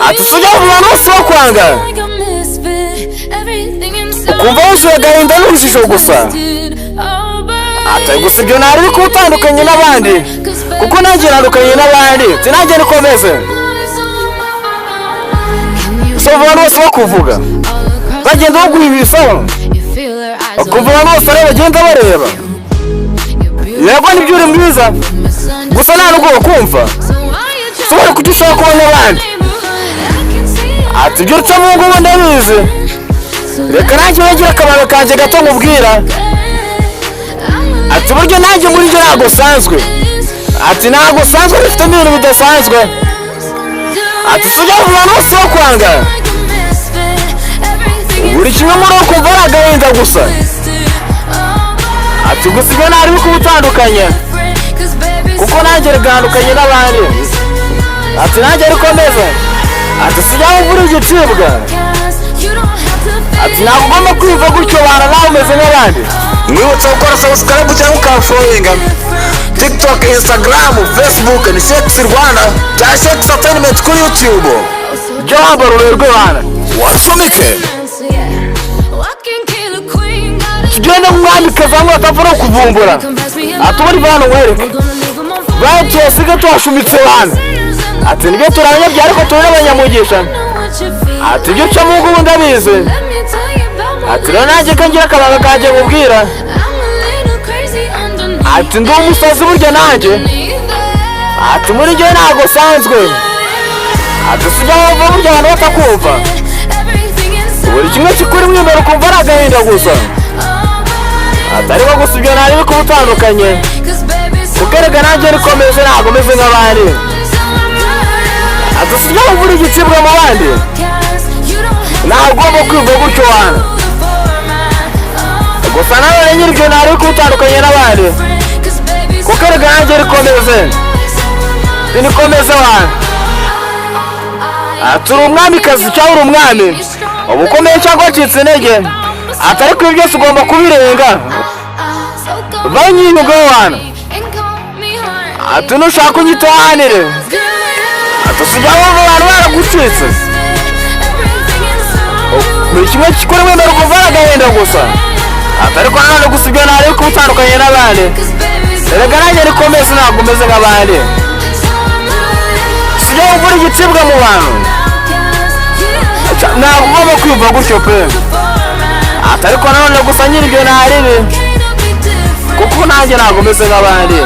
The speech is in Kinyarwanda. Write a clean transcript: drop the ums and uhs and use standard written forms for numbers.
Ati sujya mu bantu bose bakwanga, ukumva wuzuye agahinda n'urujijo gusa. Ati gusa ibyo ntari kuba utandukanye n'abandi, kuko nanjye ntandukanye n'abandi, sinanjye nikomeze. So abantu bose bakuvuga, bagenda baguha ibisabo, ukumva abantu bose ari bagenda bareba. Yego, nibyo, uri mwiza, gusa nta nubwo bakumva. Ushobora kujya ushaka kubona abandi. Ati ibyo ucamo ubu ngubu ndabizi. Reka nanjye wegere akabanga kanjye gato nkubwira. Ati buryo nanjye muri byo ntabwo usanzwe. Ati ntabwo usanzwe, bifitemo ibintu bidasanzwe. Ati sujya mu bantu bose bakwanga, buri kimwe muri wo kumva ari agahinda gusa. Ati gusa ibyo ntari kuba utandukanye, kuko nanjye rigandukanye n'abandi. Ati nanjye ariko meze. Ati sijya wumva uri igicibwa. Ati ntabwo ugomba kwiyumva gutyo bana, nawe umeze nk'abandi. Mwibutsa gukora subscribe cyangwa ukafollowinga TikTok, Instagram, Facebook ni Shex Rwanda cyangwa Shex Entertainment kuri YouTube. Jya wambara uberwe bana. Washumike. Tugende nk'umwamikazi hamwe batapfa no kuvumbura. Ati ubundi hano nkwereke bayo tuyasiga tuhashumitse bana. Ati nibyo, turabanyabyaha ariko turi n'abanyamugisha. Ati ibyo ucamo ubu ngubu ndabizi. Ati rero nanjye ko ngira akabanga kanjye nkubwira. Ati ndi umusazi burya nanjye. Ati muri njyewe ntabwo usanzwe. Ati sijya wumva burya abantu batakumva, buri kimwe kikurimo imbere ukumva ari agahinda gusa. Ati ariko gusa ibyo ntari kuba utandukanye, kuko erega nanjye rikomeze, ntabwo meze nk'abandi. Ati sijya wumva uri igicibwa mu bandi, ntabwo ugomba kwiyumva gutyo wana. Gusa nawe nyiri ibyo ntari kuba utandukanye n'abandi, kuko erega nanjye rikomeze, nikomeze wana. Ati uri umwamikazi cyangwa uri umwami, uba ukomeye cyangwa wacitse intege. Ati ariko ibi byose ugomba kubirenga, banyiyungaho wana. Ati nushaka unyitohanire. Ati sijya wumva abantu baragucitse, buri kimwe kikurimo imbere ukumva ari agahinda gusa. Ati ariko nanone gusa ibyo ntari kuba utandukanye n'abandi, erega nanjye rikomeze, ntabwo umeze nk'abandi. Sijya wumva uri igicibwa mu bantu, ntabwo ugomba kwiyumva gutyo pe. Ati ariko nanone gusa nyiri ibyo ntaribi, kuko nanjye ntabwo umeze nk'abandi.